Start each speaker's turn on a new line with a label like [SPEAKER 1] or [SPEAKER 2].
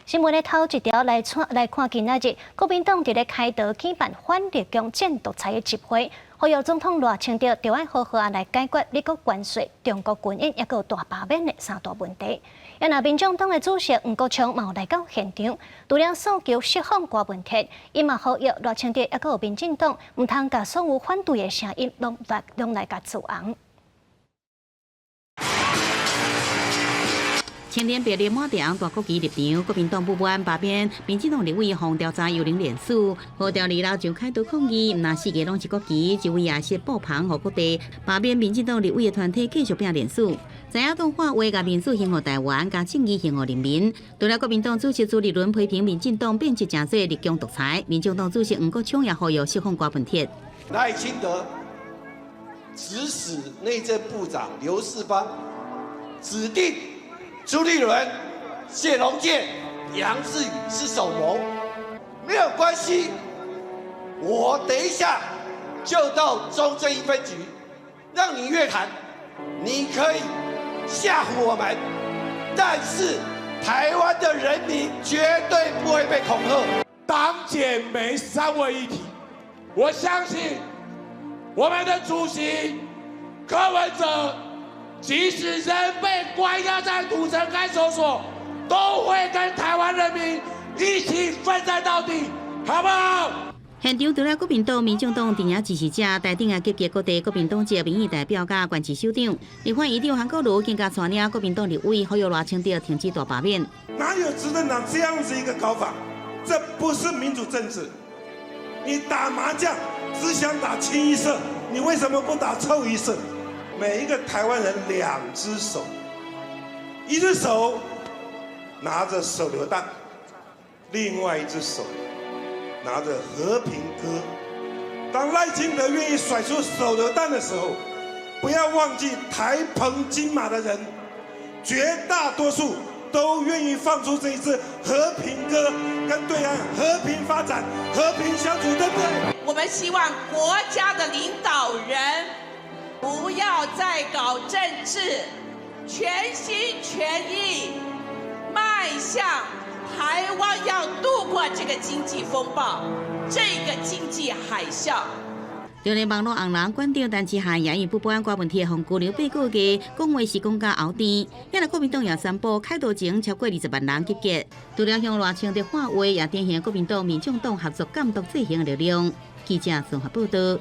[SPEAKER 1] 新聞的頭一條來來看，今仔日國民黨佇咧開刀舉辦反立功戰獨裁的集會，呼籲總統賴清德著愛好好仔來解決美國關稅、中國軍演，抑閣有大罷免的三大問題。啊若民眾黨的主席黃國昌嘛有來到現場，除了訴求釋放柯文哲，伊嘛呼籲賴清德抑閣有民進黨，毋通共所有反對的聲音攏來攏來共阻紅。
[SPEAKER 2] 青天白日滿地紅大國旗入場，國民黨不滿罷免民進黨立委予調查幽靈連署，號召二樓上凱道抗議，毋但四界攏是國旗，一位也是布棚予各地罷免民進黨立委的團體繼續拼連署。知影黨喊話，共民主還予台灣，共正義還予人民。除了國民黨主席朱立倫批評民進黨變質成做立功獨裁，民眾黨主席黃國昌也呼籲釋放柯文哲。
[SPEAKER 3] 賴清德指使內政部長劉世芳指定朱立倫、謝龍介、楊智宇是首謀，沒有關係。我等一下就到中正一分局，讓你約談，你可以嚇唬我們，但是台灣的人民絕對不會被恐嚇。
[SPEAKER 4] 黨檢媒三位一體，我相信我們的主席柯文哲，即使人被關押在土城看守所，都會跟台灣人民一起奮戰到底，好不好？
[SPEAKER 2] 現場除了國民黨、民眾黨陣營支持者，台頂也集結各地國民黨籍民意代表佮縣市首長。立法院長韓國瑜更加帶領國民黨立委呼籲賴清德停止大罷免。
[SPEAKER 4] 哪有執政黨這樣子一個搞法？這不是民主政治。你打麻將只想打清一色，你為什麼不打臭一色？每一個台灣人兩隻手，一隻手拿着手榴彈，另外一隻手拿着和平鴿。當賴清德願意甩出手榴彈的時候，不要忘記台澎金馬的人，絕大多數都願意放出這一支和平鴿，跟對岸和平發展、和平相處，對不對？
[SPEAKER 5] 我們希望國家的領導人不要再搞政治，全心全意邁向台灣，要度過這個經濟風暴，這個經濟海嘯。
[SPEAKER 2] 就連網路紅人館長陳之漢也因不保柯文哲予拘留8個月，講話是講甲喉甜。也來國民黨也宣布凱道前超過20萬人集結，除了向賴清德喊話，也展現國民黨、民眾黨合作監督制衡的力量。記者綜合報道。